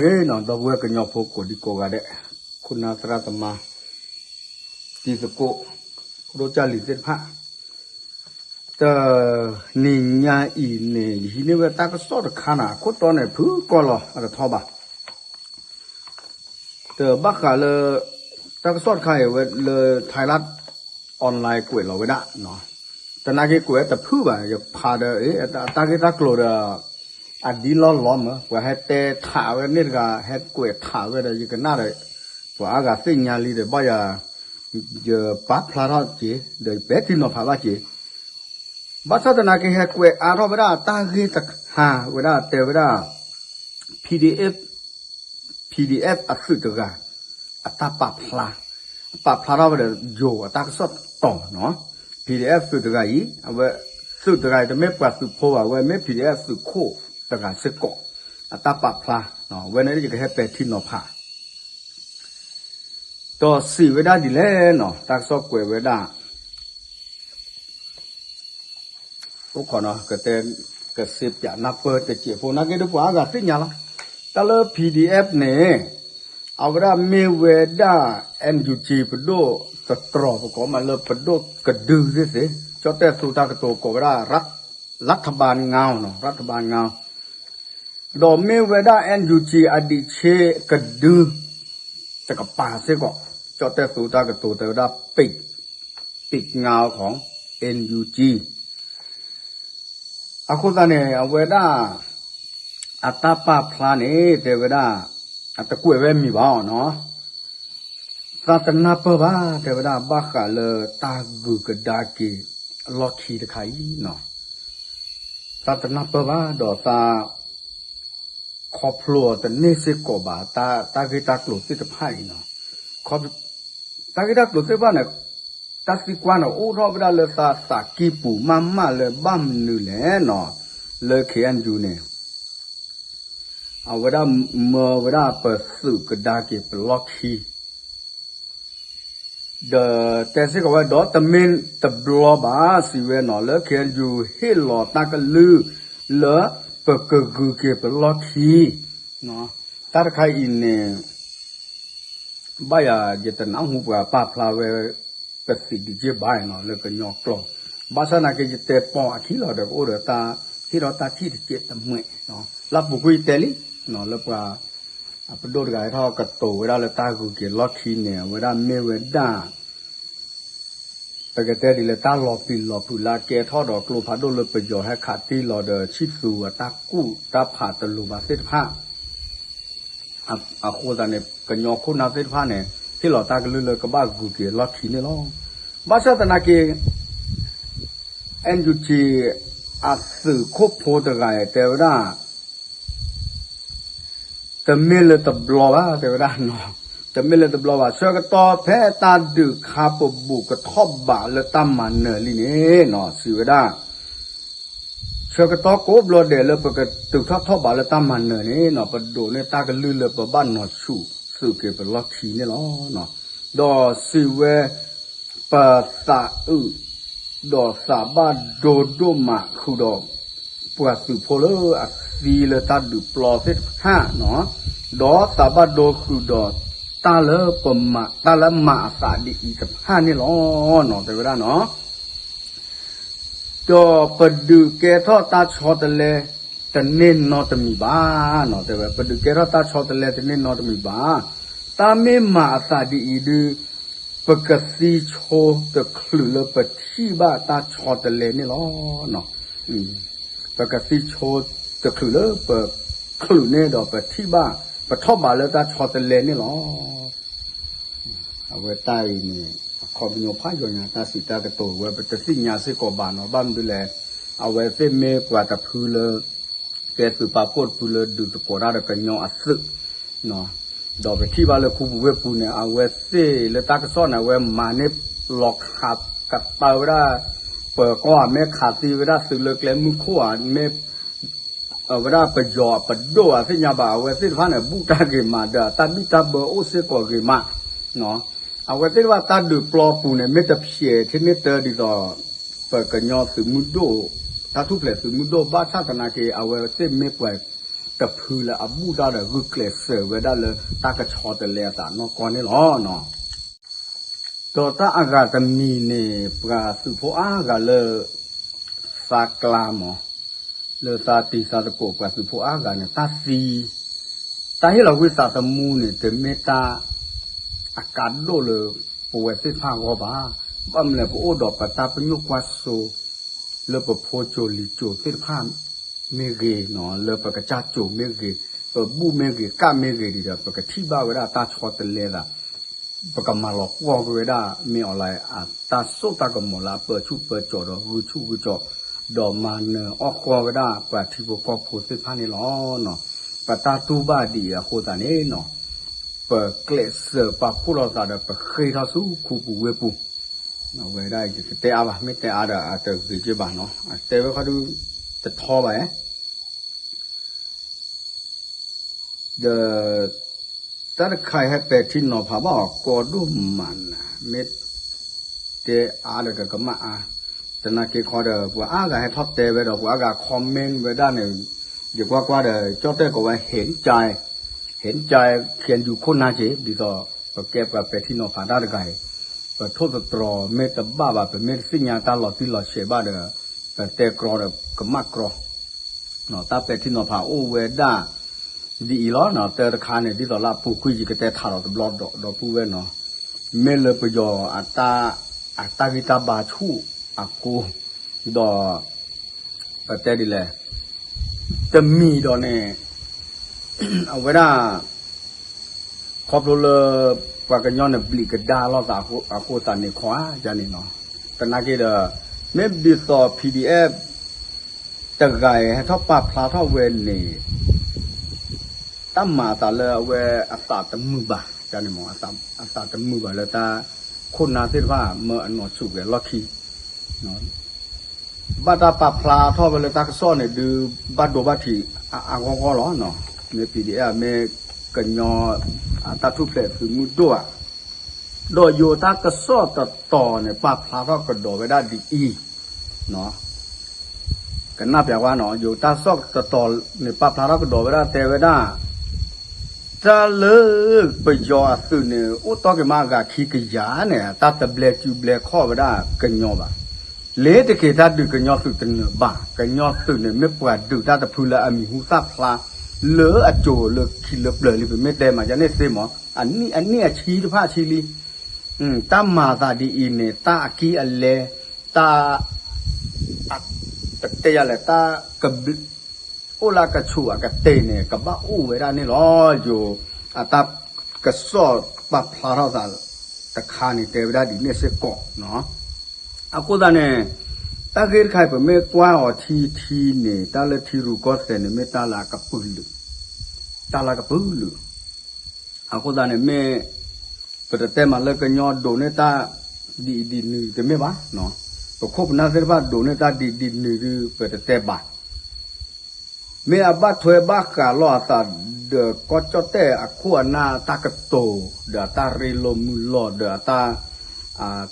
ဂ့ၤနီၤ ဒီပုၢ်ဝဲၢ်ကညီဖိကိးဒံကိးဂၤဒဲး, ခိၣ်နၢ်သရၣ်သမါ, တံၤသကိး, ဖိဒိၣ်ကၢ်လံၤသ့ၣ်တဖၣ်, တနံၤညါအံၤန့ၣ် ယဟံးန့ၢ်ဝဲတၢ်ကစီၣ်တခါန့ၣ် အခိၣ်တီန့ၣ် ဖုကီၢ်လီၤ အတထီဘၣ် တဘၣ်ဃးလၢ တၢ်ကစီၣ်တခါအံၤဝဲလၢ Thai Online ကွဲးလီၤဝဲဒၣ်, တနာ်က့ကွဲးတဖုဘၣ် ယဖးဒီး အတၢ်ဂ့ၢ်တၢ်ကျိၤဒီး အဒ်လီၢ်လီၤမး ပှၤဟဲတဲထးဝဲန့ၣ်တဂၤ ဟဲကွဲးထးဝဲဒီး ယကနၣ်ဒီး ပှၤအါဂၤသ့ၣ်ညါလံဒီး ဘၣ်ယၤ ယပာ်ဖျါထီၣ်က့ၤ ဒီးယပဲာ်ထံနီၤဖးဘၣ်က့ၤ ဘၣ်ဆၣ်သနာ်က့ ဟဲကွဲးအါထီၣ်ဝဲဒၣ်တၢ်ဂ့ၢ်တခါဝဲဒၣ်တဲဝဲဒၣ် PDF, PDF အသုးတဂၤ အတၢ်ပာ်ဖျါ, အပာ်ဖျါထီၣ်ဝဲဒီးယိၤအတၢ်ကစီၣ်တီၤနီၤ, PDF သုးတဂၤအံၤ အဝဲသုးတဂၤအံၤ တမ့ၢ်ပှၤသုးဖိဘၣ် အဝဲမ့ၢ် PDF သုးခိၣ်တဂၤစ့ၢ်ကီး အတၢ်ပာ်ဖျါ, ဝဲန့ၣ်ယကဟဲပဲာ်ထံနီၤဖး ဒီးစံးဝဲဒၣ်ဒ်လဲၣ်နီၤ တၢ်ကစီၣ်ကွဲးဝဲဒၣ် အိၣ်ခိးနီၤ ကတဲ ကစ့ပၠးနၢ်ပၢၢ်တစဲးဖိ နာ်က့ဒီးပှၤအါဂၤသ့ၣ်ညါလီၤ. တၢ်လၢ PDF န့ၣ် အဝဲဒၣ်မ့ၢ်ဝဲဒၣ် NUG ပဒိၣ်သတြီၤ ပကိးမးလၢပဒိၣ်ကဒုသ့ၣ်သ့ၣ် ကၠီၣ်တဲၣ်သူတၢ်ကတိၤကိးဝဲဒၣ် ရတ်ဌបាលငေါ နီၤ ရတ်ဌបាលငေါ ဒီးမ့ၢ်ဝဲဒၣ် NUG အဒံးဆ့ကဒု တကပၤစ့ၢ်ကီး ကၠီၣ်တဲၣ်သူတၢ်ကတိၤတဲဝဲဒၣ် ပိတ်ငါး ของ NUG အဃိသတးန့ၣ် အဝဲဒၣ် အတၢ်ပာ်ဖျါန့ၣ် တဲဝဲဒၣ် အတကွဲးဝဲမံၤဘၣ်နီၤ သးတနၢ်ပၢၢ်ဘၣ် တဲဝဲဒၣ် ဘၣ်ဃးလၢတၢ်ဂုၤကဒါက့ၤလီၢ်ခံတခါအံၤနီၤ သးတနၢ်ပၢၢ်ဘၣ် ဒီးသး ခီဖျိအီၤတန့ၢ်စ့ၢ်ကီးဘၣ် တၢ်ဂ့ၢ်တၢ်ကျိၤသ့ၣ်တဖၣ်အံၤနီၤ တၢ်ဂ့ၢ်တၢ်ကျိၤသ့ၣ်တဖၣ်န့ၣ် တၢ်သံကွၢ်န့ၣ် အိၣ်ထီၣ်ဝဲဒၣ်လၢသးသးကံၢ်ပူၤမးမးလၢဘၣ်မနုၤလဲၣ်နီၤ လၢ KNU န့ၣ် အဝဲဒၣ်မၢဝဲဒၣ်ပသုးကဒါက့ၤပလီၢ်ခံ ဒီးတဲစ့ၢ်ကီးဝဲဒီး တမ့ၢ်တဘျီဘၣ် စံးဝဲနီၤ လၢ KNU ဟ့ၣ်လီၤတၢ်ကလုၢ်လၢပကဂုၤက့ၤပလီၢ်ခံ တၢ်တခါအံၤန့ၣ် ဘၣ်ယၤ ယတနၢ်ဟူပှၤပာ်ဖျါဝဲ ပသံးဒံးက့ဘၣ်နီၤ လၢကညီကျိာ် ဘၣ်ဆၣ်သနာ်က့ ယတဲပိာ်အခံလီၤဒီး ကအိၣ်ဒီးတၢ်ဟ့ၣ်ထီၣ်တၢ်ထံၣ်တစဲးတမှဲး လၢပူၤကွံာ်ယတဲလံ လၢပှၤ အပဒိၣ်တဂၤဟဲထီၣ်ကတိၤဝဲဒၣ်လၢတၢ်ဂုၤက့ၤလီၢ်ခံန့ၣ် အဝဲဒၣ်မ့ၢ်ဝဲဒၣ် ပကတဲဒ်လဲၣ် တၢ်လီၤပျံၤလီၤဖုးလၢကဲထီၣ်ဒီးကျိဖးဒိၣ်လၢပယီၤဟဲခးတံၢ်လီၤဒီး ဆံၣ်သူၤအတၢ်ကူၣ်တၢ်ဖးတလိၤဘၣ်သ့ၣ်တဖၣ် အဃိသတးန့ၣ် ကညီခိၣ်နၢ်သ့ၣ်တဖၣ်န့ၣ် ဟ့ၣ်လီၤတၢ်ကလုၢ်လၢကဘၣ်ဂုၤက့ၤလီၢ်ခံန့ၣ်လီၤ. ဘၣ်ဆၣ်သနာ်က့ NUG အသုးခိၣ်ဖိတဂၤအံၤ တဲဝဲဒၣ် တမ့ၢ်လၢတဘျီဘၣ် တဲဝဲဒၣ်နီၤ, တမ့ၢ်လၢတဘျီဘၣ် ဆၢကတီၢ်ဖဲတၢ်ဒုးခါပဘူၣ်ကထီၣ်ဘးလၢတၢ်မၤနၢၤလံန့ၣ်နီၤ စံးဝဲဒၣ် ဆၢကတီၢ်ကိးဘျီဒဲးလၢပကတုၤထီၣ်ထီၣ်ဘးလၢတၢ်မၤနၢၤန့ၣ်နီၤ ပဒိးန့ၢ်တၢ်ကလုၢ်လၢပဘၣ်နီၤဆူၣ်သုးက့ၤပလီၢ်ခံန့ၣ်လီၤ. ဒီးစံးဝဲ ပသးအုး ဒီးသးဘၣ်ဒိဒိၣ်မးဃုာ်ဒီး ပှၤသုးဖိလၢအသံလၢတၢ်ဒုးပျီသ့ၣ်တဖၣ်နီၤ, ဒီးသးဘၣ်ဒိဃုာ်ဒီး တၢ်လၢပမၤ တၢ်လၢမၤအသးဒ်အံၤတဖၣ်န့ၣ်လီၤနီၤ တဲဝဲဒၣ်နီၤ. ဒီးပဒုးကဲထီၣ်တၢ်ဆီတလဲ တန့ၢ်နီတမံၤဘၣ်နီၤ တဲဝဲ ပဒုးကဲထီၣ်တၢ်ဆီတလဲတန့ၢ်နီတမံၤဘၣ်. တၢ်မ့ၢ်မၤအသးဒ်အံၤဒုး ပကသံဆိတချုးလၢပထံၣ်ဘၣ်တၢ်ဆီတလဲန့ၣ်လီၤ. ပကသံဆိတချုးလၢပချုးန့ၣ်ဒီးပထံၣ်ဘၣ် ပထီၣ်ဘးလၢတၢ်ဆီတလဲန့ၣ်လီၤ. အဝဲတၢ်အံၤန့ၣ် အခီပညီဖးယိာ်ညါ တၢ်စံးတၢ်ကတိၤဝဲ ပတသ့ၣ်ညါစ့ၢ်ကီးဘၣ်နီၤ, ဘၣ်မနုၤလဲၣ် အဝဲသ့ၣ်မ့ၢ်ပှၤတဖုလၢ ကဲသုးပာ်ဖှိၣ်တဖုလၢဒုးသကိးတၢ်ဒီးကညီအသုး, ဒီးပထံၣ်ဘၣ်လၢခူပူၤဝ့ၢ်ပူၤန့ၣ် အဝဲသ့ၣ်လၢတၢ်ကစီၣ်န့ၣ် အဝဲမၤန့ၢ်လီၤခးကတၢၢ်ဝဲဒၣ် ပကိးအမ့ၢ်ခးသံဝဲဒၣ်သုးလၢကျဲမုၢ်ခိၣ်ဧါ မ့ၢ် အဝဲဒၣ်ပယီၤအပဒိၣ်အသ့ၣ်ညါဘၣ် အဝဲသ့ၣ်တဖၣ်န့ၣ် ဘူၣ်တၢ်ဂ့ၤမးဒီး တၢ်ဘံၣ်တၢ်ဘၢအိၣ်စ့ၢ်ကီးဂ့ၤမး, အဝဲသ့ၣ်တဖၣ်တၢ်ဒုးပျီပူၤန့ၣ် မ့ၢ်တဖျဲးထဲန့ၣ်တၢ်ဒ်သိး ပကညီသုးမုၢ်ဒိၣ် တၢ်ထူၣ်ဖျဲးသုးမုၢ်ဒိၣ် ဘၣ်ဆၣ်သနာ်က့ အဝဲသ့ၣ်မ့ၢ်ပှၤ တဖုလၢအဘူၣ်တၢ်ဒီး ဂုာ်ကျဲးစၢးဝဲဒၣ်လၢတၢ်ကဆီတလဲအသးနီၢ်ကီၢ်န့ၣ်လီၤ. ဒီးတၢ်အဂၤတမံၤန့ၣ် ပှၤသုးဖိအါဂၤလၢ သးကျါမး လၢသးတံၤသးသကိး ပှၤသုးဖိအါဂၤန့ၣ် တၢ်သံ တၢ်ဟ့ၣ်လီၤဝံသးသမူန့ၣ် တမ့ၢ်တၢ်အကါဒိၣ်လၢပဝဲသ့ၣ်တဖၣ်အဂီၢ်ဘၣ်. ဘၣ်မနုၤလဲၣ် ပအိၣ်ဒီးပတၢ်ပညိၣ်ကွၢ်စိ လၢပဖိကၠိၤလံၤကၠိၤသ့ၣ်တဖၣ်မ့ၢ်ဂ့ၤ, လၢပကစၢ်ကၠိၤမ့ၢ်ဂ့ၤ, ပဘူၣ်မ့ၢ်ဂ့ၤ, ကၣ်မ့ၢ်ဂ့ၤဒီး ပကထံၣ်ဘၣ်ဝဲဒၣ်တၢ်ဆီတလဲသး ပကမၤလီၤပှီၢ်ကွံာ်ဝဲဒၣ် မင်းအောင်လှိုင် အတၢ်စိတၢ်ကမီၤလၢအပၢဆူၣ်ပၢကၠီၤဒီး ဂုာ်ဆူၣ်ဂုာ်ကၠီၤ ဒီးမၤနၢၤအီၣ်ဃီဝဲဒၣ်ပှၤထံဖိကီၢ်ဖိသ့ၣ်တဖၣ်န့ၣ်လီၤ. ပတၢ်တူၢ်ဘၣ်ဒ်အံၤအဃိသတးန့ၣ် ပကျဲးစၢးပာ်ဖှိၣ်လိာ်သးဒီး ပဃ့ထီၣ်ဆူခူပူၤဝ့ၢ်ပူၤ, ဝဲဒၣ်ယကတဲအါဘၣ်, မ့ၢ်တဲအါဒီးအတဂ့ၤက့ဘၣ်နီၤ, အတဲဝဲခီဒု တထီဘၣ်ဧါ ဒီး တၢ်တခါအံၤဟဲပဲာ်ထံနီၤဖးဘၣ်အီၤကီဒိၣ်မးနၤ, မ့ၢ်တဲအါဒီးကကမၣ်အါ, သနာ်က့ခီဒီး ပှၤအါဂၤဟဲထီၣ်တဲဝဲဒီး ပှၤအါဂၤ comment ဝဲဒၣ်န့ၣ်, ယကွၢ်ကွၢ်ဒီး ကၠီၣ်တဲၣ်ကိးဝဲ ဟ့ၣ်ကၠဲ, ဟ့ၣ်ကၠဲ KNU ခိၣ်နၢ်က့, ဒ်သိး ပကဲပှၤပဲာ်ထံနီၤဖးတၢ်တဂၤအံၤ, ပထိၣ်သတြီၤမ့ၢ်တဘၣ်ဘၣ်, ပမ့ၢ်တသ့ၣ်ညါတၢ်လီၤတံၢ်လီၤဆဲးဘၣ်ဒီး ပတဲကြီဒီးကမၣ်ကြီ တၢ်ပဲာ်ထံနီၤဖးအိၣ်ဝဲဒၣ် ဒ်အံၤလီၤ. တၢ်တခါန့ၣ် ဒ်သိးလၢအပူၤကွံာ် ယကတဲထးဒီးတဘျီဒီပုၢ်ဝဲၢ်နီၤ, မ့ၢ်လၢပယီၤ အတၢ်ဂံၢ်တၢ်ဘါဆူၣ်အဃိ, ဒီး ပတဲဒ်လဲၣ်, တမံၤဒီးန့ၣ် အဝဲဒၣ် ခီဖျိလၢ ပှၤကညီန့ၣ် ဘျံးကဒါလိာ်သးအဃိသတးန့ၣ် ခီဧါန့ၣ်နီၤ, သနာ်က့ဒီး မ့ၢ်ဒ်သိး PDF တဂၤအံၤ ဟဲထီၣ်ပာ်ဖျါထီၣ်ဝဲန့ၣ် တၢ်မၤအသးလၢအဝဲအသးတမုာ်ဘၣ်န့ၣ်မး, အသးတမုာ်ဘၣ်လၢတၢ်ခိၣ်နၢ်သ့ၣ်တဖၣ် မၢအနီၢ်ဆူၣ်က့ၤအလီၢ်ခံ ဘၣ်တၢ်ပာ်ဖျါထီၣ်ဝဲလၢတၢ်ကစီၣ်န့ၣ်ဒုး ဘၣ်ဒိဘၣ်ထံးအဂီၢ်ဂီၢ်လီၤ. မ့ၢ် PDF မ့ၢ်ကညီ အတၢ်ထူၣ်ဖျဲးသုးမုၢ်ဒိၣ်ဧါ, ဒီးယိၤတၢ်ကစီၣ်တတီၤန့ၣ် ပာ်ဖျါထီၣ်ကဒီးဝဲဒၣ်ဒ်အံၤ ကနၣ်ပျးဝဲနီၤ, ယိၤတၢ်ကစီၣ်တတီၤန့ၣ် ပာ်ဖျါထီၣ်ကဒီးဝဲဒၣ်တဲဝဲဒၣ် တၢ်လၢပယီၤအသုးန့ၣ် အိၣ်တီၢ်က့ၤမးအဂၤခံကယၤန့ၣ် တၢ်တဘျဲစုဘျဲခီၣ်ဝဲဒၣ်ကညီဘၣ်. လ့ၤတက့ၤတၢ်ဒုးကညီသုးတနၢၤဘၣ်. ကညီသုးန့ၣ် မ့ၢ်ပှၤဒုးတၢ်တဖုလၢအမံၤဟူသၣ်ဖျါ လၢအစိၤလၢခံလၢပျၢၤလံ ပမ့ၢ်တဲမးယန့ၣ်သ့မး အနံၣ်အဆံတဖၣ်အဆံလံ တၢ်မၤသးဒ်အံၤန့ၣ် တၢ်အကံၢ်အလဲ တၢ် ပတဲယၤလဲၣ် တၢ်ကဘျ အိၣ်လၢအကဆူးအကတ့ၢ်န့ၣ် ကဘၣ်အိၣ်ဝဲဒၣ်န့ၣ်လီၤ. ယိၤအတၢ်ကစီၣ်ပာ်ဖျါထီၣ်သးတခါန့ၣ် တဲဝဲဒၣ်ဒ်န့ၣ်စ့ၢ်ကီးနီၤ. အဃိသတးန့ၣ် တၢ်ဂ့ၢ်တခါအံၤ ပမ့ၢ်ကွၢ်အီၤထံထံန့ၣ် တၢ်လၢထံရူၢ်ကီၢ်သဲးန့ၣ် မ့ၢ်တၢ်လၢအကပုာ်လုာ်, တၢ်လၢအကပုာ်လုာ် အဃိသတးန့ၣ်မ့ၢ် ပတတဲမးလၢကညီဒိးန့ၢ်တၢ်ဒ်အံၤဒ်နုၤတမ့ၢ်ဘၣ်, ပခိၣ်ပနၢ်သ့ၣ်တဖၣ်ဒိးန့ၢ်တၢ်ဒ်အံၤဒ်နုၤဒုး ပတတဲဘၣ်. မ့ၢ်အဘၣ်ထွဲဘၣ်ဃးလိာ်အသးဒီးကီၢ်ကၠီၣ်တဲၣ်အခိၣ်အနၢ်တၢ်ကတိၤ ဒီးအတၢ်ရ့လိာ်မုာ်လိာ် ဒီးအတၢ်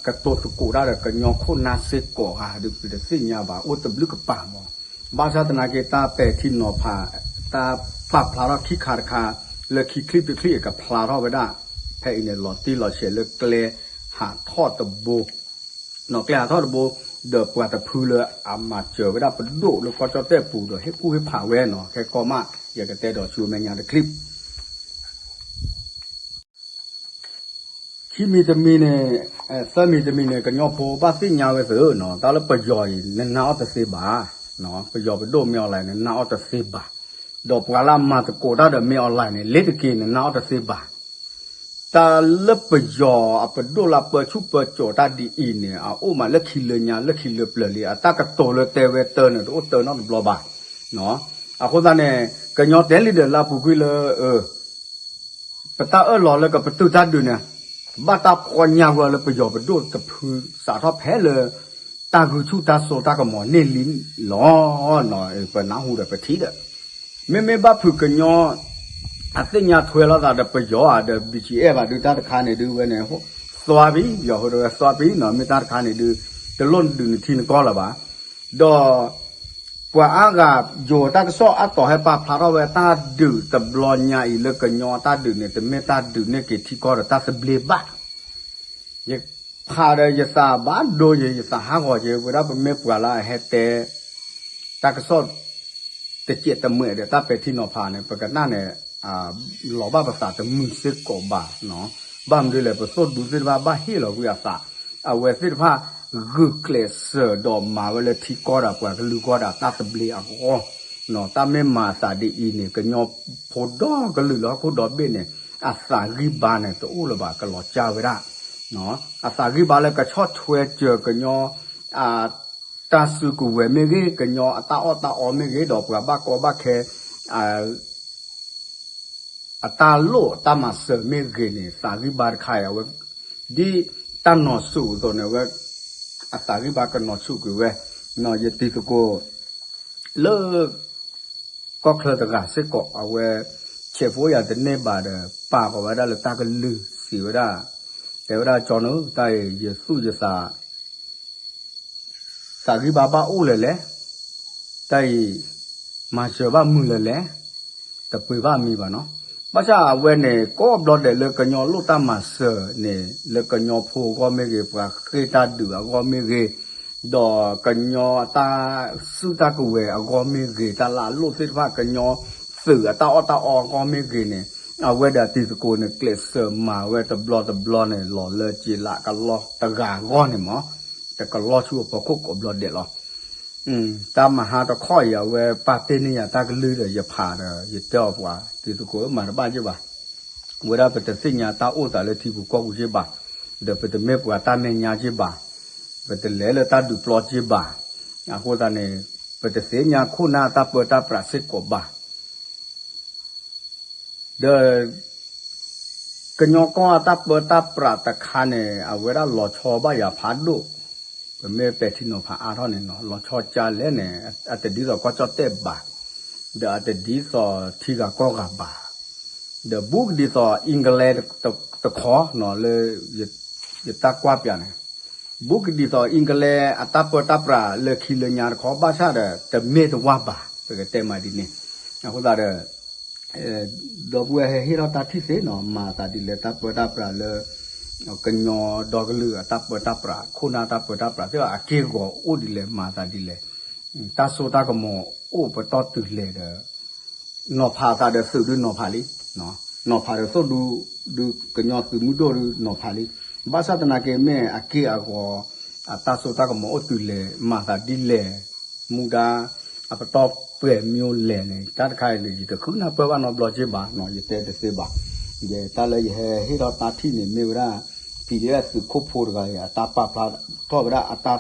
ကတိၤသကိးတၢ်ဒီးကညီခိၣ်နၢ်စ့ၢ်ကီးဧါဒုး ပတသ့ၣ်ညါဘၣ် အိၣ်တဘျုးကပၤမး. ဘၣ်ဆၣ်သနာ်က့ တၢ်ပဲာ်ထံနီၤဖး တၢ်ပာ်ဖျါထီၣ်ခံခါတခါ လၢခံချံတချံအကဖျါထီၣ်ဝဲဒၣ် ဖဲအံၤန့ၣ် လီၤတံၢ်လီၤဆဲးလၢကျဲဟးထီၣ်တဘိ နီၢ်ကျဲဟးထီၣ်တဘိ ဒီးပှၤတဖုလၢအမၤစၢၤဝဲဒၣ်ပဒိၣ်လၢကီၢ်ကၠီၣ်တဲၣ်ပူၤဒီးဟ့ၣ်ကူၣ်ဟ့ၣ်ဖးဝဲနီၤ ခဲကီမး ယကတဲဒီးဆူမဲာ်ညါတချံး ခံမံၤတမံၤန့ၣ် သၢမံၤတမံၤန့ၣ် ကညီဖိဘၣ်သ့ၣ်ညါဝဲသ့ၣ်နီၤ တၢ်လၢပယီၤအံၤ နနာ်အီၤတသ့ဘၣ်, ပယီၤပဒိၣ်မင်းအောင်လှိုင် နနာ်အီၤတသ့ဘၣ်, ဒီးပှၤလၢအမၤသကိးတၢ်ဒီးမင်းအောင်လှိုင်န့ၣ် လ့ၤတက့ၤနနာ်အီၤတသ့ဘၣ်. တၢ်လၢပယီၤအပဒိၣ်လၢပၢဆူၣ်ပၢစိးတၢ်ဒ်အံၤန့ၣ် အအိၣ်မးလၢခံလၢညါလၢခံလၢပျၢၤလံ အတၢ်ကတိၤလၢတဲဝဲတၢ်န့ၣ် တအိၣ်တၢ်နီတဘျီဘၣ်. အဃိသတးန့ၣ် ကညီတဲလံဒီးလၢအပူၤကွံာ်လၢ ပတၢ်အၢၣ်လီၤလၢကပတုာ်တၢ်ဒုးန့ၣ် ဘၣ်တၢ်ဖှီၣ်ညါဝဲလၢပယီၤပဒိၣ်တဖုစးထီၣ်ဖဲလၢ တၢ်ဂုာ်ဆူၣ်တၢ်စိတၢ်ကမီၤန့ၢ်လံလီၤ. ပနၢ်ဟူဒီးပထံၣ်ဒီး မ့မ့ၢ်ဘၣ်ဖုးကညီ အသ့ၣ်ညါထွဲလိာ်သးဒီးပယီၤဧါ ဒီး ဘံၣ်ကၠံအဲၣ် ဘၣ်ဒုးတၢ်တခါန့ၣ်ဒုးဝဲန့ၣ် သွါပံၤ ပယီၤဟိဒဝဲသွါပံၤနီၤ မ့ၢ်တၢ်တခါန့ၣ်ဒုး တလိၣ်ဒုးနထံနကီၢ်လၢၤဘၣ်. ဒီး ပှၤအါဂၤ ယိၤတၢ်ကစီၣ်အါတီၤဟဲပာ်ဖျါထီၣ်ဝဲတၢ်ဒုးတဘျီညါအံၤလၢကညီအတၢ်ဒုးန့ၣ် တမ့ၢ်တၢ်ဒုးန့ၢ်က့ၤထံကီၢ်ဒီးတၢ်သဘျ့ဘၣ်. ယဖးဒီးယသးဘၣ်ဒိယဲ ယသးဟးဂီၤက့ၤ ဝဲဒၣ်ပမ့ၢ်ပှၤလၢအဟဲတဲ တၢ်ကစီၣ် တစဲးတမှဲးဒီးတၢ်ပဲာ်ထံနီၤဖးန့ၣ် ပကနၣ်န့ၣ် လီၤဘၣ်ပသးတမုာ်စ့ၢ်ကီးဘၣ်. ဘၣ်မနုၤလဲၣ် ပသိၣ်ဒူသ့ၣ်တဖၣ်ဘၣ်ဟ့ၣ်လီၤကွံာ်အသး, အဝဲသ့ၣ်တဖၣ် ဂုာ်ကျဲးစၢးဒီးမၤဝဲလၢထံကီၢ်ဒီးပှၤကလုာ်ကီၢ်ဒီးတၢ်သဘျ့အဂီၢ်, တၢ်မ့ၢ်မၤအသးဒ်အံၤန့ၣ် ကညီဖိဒီကလုာ်လၢဟီၣ်ခိၣ်ဒီဘ့ၣ်န့ၣ် အသးဂံၢ်ဘါန့ၣ် တအိၣ်လၢၤဘၣ် ကလီၤကၢ်ဝဲဒၣ် အသးဂံၢ်ဘါလၢကဆီၣ်ထွဲစၢၤကညီ တၢ်စုကဝဲၤမ့ၢ်ဂ့ၤ, ကညီအတၢ်အီၣ်တၢ်အီမ့ၢ်ဂ့ၤ, ဒီးပှၤဘၣ်ကီဘၣ်ခဲ အတၢ်လိၣ်တၢ်မၤစၢၤမ့ၢ်ဂ့ၤန့ၣ် သးဂံၢ်ဘါတခါအံၤ အဝဲ ဒ်တၢ်နီၤဆူၣ်အသိးန့ၣ် အဝဲ အသးဂံၢ်ဘါကနီၤဆူၣ်ကွံာ်ဝဲ, ယတံၤသကိး လၢ ကီၢ်ချၢတဂၤစ့ၢ်ကီး အဝဲ ဆဲးဖိယာ်တန့ၢ်ဘၣ်ဒီး ပာ်ဃီၤဝဲဒၣ်လၢတၢ်ကလုၢ်စံးဝဲဒၣ်, တဲဝဲဒၣ်ကၠီနု တၢ်အံၤ ယသူၣ်ယသး သးဂံၢ်ဘါဘၣ်အိၣ်လၢၤလဲၣ်, တၢ်အံၤ မၤစၢၤဘၣ်မုာ်လၢၤလဲၣ်, တပှ့ၤဘၣ်မံၤဘၣ်နီၤ. ဘၣ်ဆၣ်အဝဲန့ၣ် ကိးဘျီဒဲးလၢကညီလိၣ်တၢ်မၤစၢၤန့ၣ် လၢကညီဖိအဂီၢ်မ့ၢ်ဂ့ၤ, ပှၤဃ့ၢ်တၢ်ဒုးအဂီၢ်မ့ၢ်ဂ့ၤ, ဒီးကညီအတၢ်စုတၢ်ကဝဲၤအဂီၢ်မ့ၢ်ဂ့ၤ, တၢ်လၢအလိၣ်သ့ၣ်တဖၣ် ကညီသုးအတၢ်အီၣ်တၢ်အီအဂီၢ်မ့ၢ်ဂ့ၤန့ၣ် အဝဲဒၣ်တံၤသကိးန့ၣ် ကျဲးစၢးမၤဝဲတဘျီတဘျီန့ၣ် လီၤလၢက့ၤလးကလီတဂၤအဂီၢ်န့ၣ်မး, တကလီဆူအဖီခိၣ်ကိးဘျီဒဲးလီၤ. တၢ်မဟါတခီအံၤ အဝဲပာ်တ့ၢ်န့ၢ်ယၤတၢ်ကလုၢ်ဒီး ယဖးဒီး ယတဲအီၤပှၤ တံၤသကိးဧၢ မၤတဘၣ်က့ၢ်ဘၣ်. ဝဲဒၣ်ပတသ့ၣ်ညါတၢ်အိၣ်သးလၢထံပူၤကီၢ်ပူၤက့ၢ်ဘၣ်, ဒီးပတမ့ၢ်ပှၤတၢ်မဲာ်ညါက့ၢ်ဘၣ်, ပတလဲၤလၢတၢ်ဒုးပျီက့ၢ်ဘၣ်. အဃိသတးန့ၣ် ပတသ့ၣ်ညါခိၣ်နၢ်တၢ်ပၢတၢ်ပြးစ့ၢ်ကီးဘၣ်. ဒီး ကညီကီၢ်အတၢ်ပၢတၢ်ပြးတခါန့ၣ် အဝဲဒၣ်လီၤဆီဘၣ်ယၤဖးဒိၣ်, ပမ့ၢ်ပဲာ်ထံနီၤဖးအါထီၣ်န့ၣ်နီၤ လီၤဆီကၢလဲၣ်န့ၣ် အတဒ်သိးကီၢ်ကၠီၣ်တဲၣ်ဘၣ်, ဒီးအတဒ်သိးထံဂၤကီၢ်ဂၤဘၣ်, ဒီးဘူးကဒ်သိး England တခီနီၤ လၢ ယတၢ်ကွၢ်ပျးန့ၣ် ဘူးကဒ်သိး England အတၢ်ပၢတၢ်ပြးလၢခံလၢညါတခီ ဘၣ်ဆၣ်ဒီး တမ့ၢ်တဝၢ်ဘၣ် ပကတဲမးဒ်န့ၣ်. အဃိသတးဒီး ဒီပုၢ်ဝဲၢ်ဟဲဟ့ၣ်ထီၣ်တၢ်ထံၣ်သ့နီၤ မၤသးဒ်လဲၣ် တၢ်ပၢတၢ်ပြးလၢ ကညီဒီကလုာ်အတၢ်ပၢတၢ်ပြး ခိၣ်နၢ်တၢ်ပၢတၢ်ပြးသ့ၣ် အက့ၢ်အဂီၤအိၣ်ဒ်လဲၣ် မၤသးဒ်လဲၣ်, တၢ်စိတၢ်ကမီၤအိၣ်ပတီၢ်တုၤလဲၣ်ဒီး နီၤဖးသးဒီးသုးဒုနီၤဖးလံ, နီၤဖးဒီးသိၣ်ဒူ ဒုကညီသုးမုၢ်ဒိၣ်ဒုနီၤဖးလံ. ဘၣ်ဆၣ်သနာ်က့ မ့ၢ်အက့ၢ်အဂီၤ အတၢ်စိတၢ်ကမီၤအိၣ်တုၤလဲၣ် မၤသးဒ်လဲၣ်, မူဒါ အပတီၢ်ပှဲၤမံၤလဲၣ်န့ၣ် တၢ်တခါအံၤန့ၣ် ယတဃုနၢ်ပၢၢ်ဘၣ်နီတဘျီက့ၢ်ဘၣ်နီၤ ယတဲတသ့ဘၣ်. ယတၢ်လၢယဟဲဟ့ၣ်ထီၣ်တၢ်ထံၣ်န့ၣ် မ့ၢ်ဝဲဒၣ် PDF သုးခိၣ်ဖိတဂၤအံၤ အတၢ်ပာ်ဖျါထီၣ်ဝဲဒၣ်အတၢ်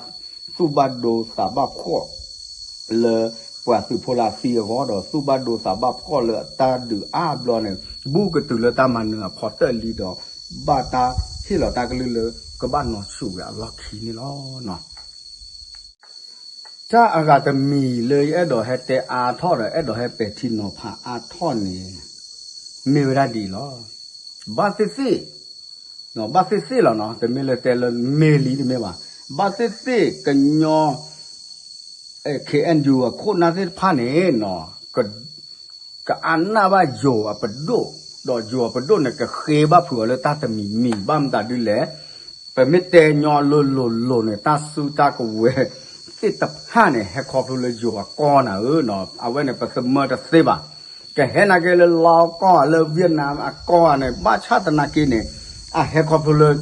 သူၣ်ဘၣ်ဒိသးဘၣ်ဖှီၣ် လၢပှၤသုးဖိလၢအသံအဂီၢ်ဒီး သူၣ်ဘၣ်ဒိသးဘၣ်ဖှီၣ်လၢအတၢ်ဒုးအါဘျီန့ၣ် ဘူးကတုၤလၢတၢ်မၤနၢၤအဖီတၢၣ်လံဒီး ဘၣ်တၢ်ဟ့ၣ်လီၤတၢ်ကလုၢ်လၢကဘၣ်နီၤဆူၣ်ဝဲအလီၢ်ခံန့ၣ်လီၤ. တၢ်အဂၤတမံၤလၢယအဲၣ်ဒိးဟဲတဲအါထီၣ်ဒီး အဲၣ်ဒိးဟဲပဲာ်ထံနီၤဖးအါထီၣ်န့ၣ် မ့ၢ်ဝဲဒၣ်ဒ်အံၤလီၤ. ဘၣ်သ့ၣ်သ့ၣ် ဘၣ်သ့ၣ်သ့ၣ်လီၤနီၤ တမ့ၢ်လၢတဲလၢမ့ၢ်လံတမ့ၢ်ဘၣ်. ဘၣ်သ့ၣ်သ့ၣ်ကညီ KNU အခိၣ်နၢ်သ့ၣ်တဖၣ်န့ၣ်နီၤ ကအါနၢ်ဘၣ်ယိၤအပဒိၣ်, ဒီးယိၤအပဒိၣ်န့ၣ် ကဃ့ဘၣ်ဖုးအီၤလၢတၢ်တမံၤမံၤ ဘၣ်မတၤဒ်လဲၣ်, ပမ့ၢ်တဲညီလိၤလိၤလိၤန့ၣ် တၢ်စုတၢ်ကဝဲၤသ့ၣ်တဖၣ်န့ၣ် ဟဲခီဖျိလၢယိၤအကီၢ်နၤဧၢနီၤ အဝဲန့ၣ် ပသမၢတသ့ဘၣ်. ကဟဲနာ်က့လၢ Laos ကီၢ် လၢ Vietnam အကီၢ်န့ၣ် ဘၣ်ဆၣ်သနာ်က့န့ၣ် အဟဲခီဖျိလၢ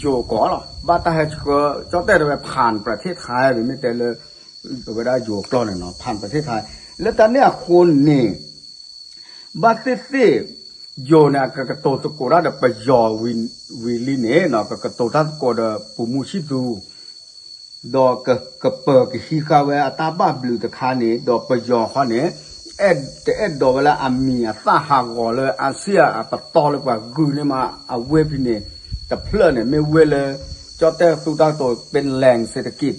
ယိၤကီၢ်လီၤ. ဘၣ်တၢ်ဟဲဆှၢ ကၠီတဲတဝဲ ဖၣ်ပထ့ထါ ပမ့ၢ်တဲလၢ ဝဲဒၣ်ယိၤကျိာ်န့ၣ်နီၤ ဖၣ်ပထ့ထါ လၢတၢ်န့ၣ်အဃိန့ၣ် ဘၣ်သ့ၣ်သ့ၣ် ယိၤန့ၣ် အကကတိၤသကိးတၢ်ဒီးပယီၤဝံၤလံန့ၣ်နီၤ ကကတိၤတၢ်သကိးဒီးပူၤမူဆံၣ်သူ ဒီးကပၢၤကဟံးဃာ်ဝဲအတၢ်ဘၣ်ဘျုးတခါန့ၣ် ဒီးပယီၤဃီန့ၣ် အဲၣ်တအဲၣ်ဒိးဝဲလၢအမံၤအသၣ်ဟးဂီၤလၢ အါစံၣ် အပတီၢ်လၢပှၤဂုာ်န့ၢ်မး အဝ့ၢ်ဖဲန့ၣ် တဖျၢၣ်န့ၣ် မ့ၢ်ဝ့ၢ်လၢ ကၠီတဲသူတၢ်ကတိၤ ပ့ၤလဲၣ်စ့တကံး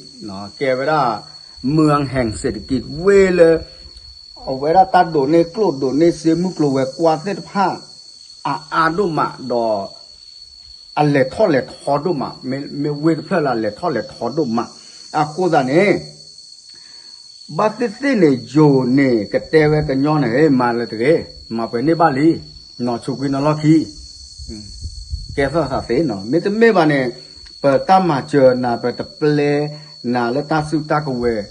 ကဲဝဲဒၣ် မၢၣ်ဟဲၣ်စ့တကံး ဝ့ၢ်လၢ အဝဲဒၣ်တၢ်ဒိးန့ၢ်ကျိၣ်ဒိးန့ၢ်စ့မုၢ်ကျိၤဝဲၤကွာ်သ့ၣ်တဖၣ် အအါဒိၣ်မးဒီး အလဲၤထီၣ်လဲၤထီဒိၣ်မး မ့ၢ်ဝ့ၢ်တဖျၢၣ်လၢအလဲၤထီၣ်လဲၤထီဒိၣ်မး အဃိသတးန့ၣ် ဘၣ်သ့ၣ်သ့ၣ်န့ၣ် ယိၤန့ၣ် ကတဲဝဲကညီန့ၣ် ဟ့ မၤလၢတဂ့ၤ, မၤပှဲၤန့ၢ်ဘၣ်လံ, နီၢ်ဆူၣ်ကွံာ်နီၢ်လီၢ်ခံ, ကဲသီၣ်သးသ့နီၤ, မ့တမ့ၢ်ဘၣ်န့ၣ် ပတၢ်မၤစၢၤနၤ ပတပျဲနၤလၢတၢ်စုတၢ်ကဝဲၤ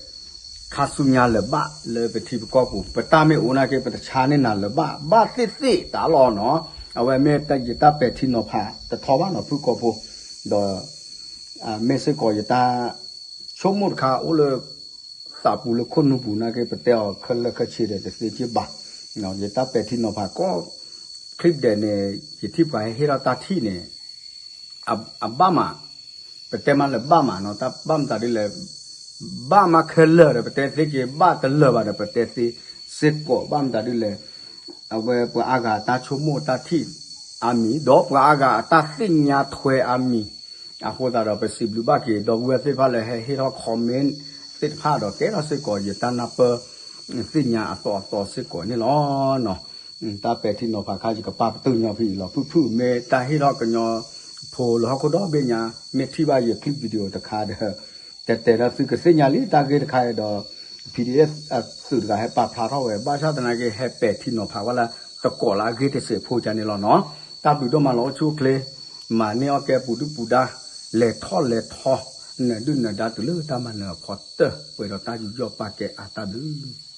ခါဆူညါလၢၤဘၣ်လၢပထံပကီၢ်ပူၤ, ပတၢ်မ့ၢ်အိၣ်နာ်က့ ပတဆါန့ၢ်နၤလၢၤဘၣ်, ဘၣ်သ့ၣ်သ့ၣ်တၢ်လီၤနီၤ, အဝဲမ့ၢ်ယတၢ်ပဲာ်ထံနီၤဖးတထီဘၣ်နီၤ ဖုၣ်ကိာ်ဖိ, ဒီး မ့ၢ်စ့ၢ်ကီးယတၢ် ဆိကမိၣ်တခါအိၣ်လၢ သးပူၤလၢခိၣ်နူာ်ပူၤနာ်က့ ပတဲအီၤခဲလၢာ်ခဲဆ့ဒီးတသ့က့ၢ်ဘၣ်, ယတၢ်ပဲာ်ထံနီၤဖးကီး clip ဒဲးန့ၣ် ယထံၣ်ပှၤဟဲဟ့ၣ်ထီၣ်တၢ်ထံၣ်န့ၣ် အဘၣ်မး, ပတဲမးလၢဘၣ်မးနီၤ, တၢ်ဘၣ်မတၤဒ်လဲၣ်, ဘၣ်မးခဲလၢာ်ဒီးပတဲသ့က့ၤ, ဘၣ်တလၢာ်ဘၣ်ဒီးပတဲသ့စ့ၢ်ကီး, ဘၣ်မတၤဒ်လဲၣ်, အဝဲပှၤအါဂၤအတၢ်ဆိကမိၣ်တၢ်ထံၣ်အါမံၤ, ဒီးပှၤအါဂၤအတၢ်သ့ၣ်ညါထွဲအါမံၤ, အဃိသတးဒီး ပစံးဘျုးဘၣ်က့ၤ ဒီပုၢ်ဝဲၢ်သ့ၣ်တဖၣ်လၢဟဲဟ့ၣ်ထီၣ် comment သ့ၣ်တဖၣ်ဒီး ကဲထီၣ်စ့ၢ်ကီးယတၢ်နၢ်ပၢၢ်သ့ၣ်ညါအသီအသီစ့ၢ်ကီးန့ၣ်လီၤ. တၢ်ပဲာ်ထံနီၤဖးခါ ယကပာ်ပတုာ်ညီဖဲအံၤလီၤ. ဖုၣ်ဖုၣ် မ့ၢ်တၢ်ဟ့ၣ်ထီၣ်ကညီဖိလၢဟီၣ်ခိၣ်ဒီဘ့ၣ်ညါ မ့ၢ်ထံၣ်ဘၣ်ယ clip video တခါဒီး တဲတဲလၢသုကသ့ၣ်ညါလံတၢ်ဂ့ၢ်တခါအံၤဒီး PDF အသုးတဂၤဟဲပာ်ဖျါထီၣ်ဝဲ ဘၣ်ဆၣ်သနာ်က့ ဟဲပဲာ်ထံနီၤဖးဝဲလၢတကိးလၢအဂ့ၢ်တစဲးဖိကန့ၣ်လီၤနီၤ. တၢ်ဘျုးဒိၣ်မးလၢအိၣ်ဆူၣ်အိၣ်ချ့ မၤန့ၢ်အီၣ်ကဲပူၤဒုၣ်ပူၤဒါ လဲၤထီၣ်လဲၤထီ နၢၤဒုၣ်နၢၤဒါတုၤလၢတၢ်မၤနၢၤအဖီတၢၢ် ပှဲၤဒီးတၢ်ယူးယီၣ်ပာ်ကဲအါတၢ်ဘျုး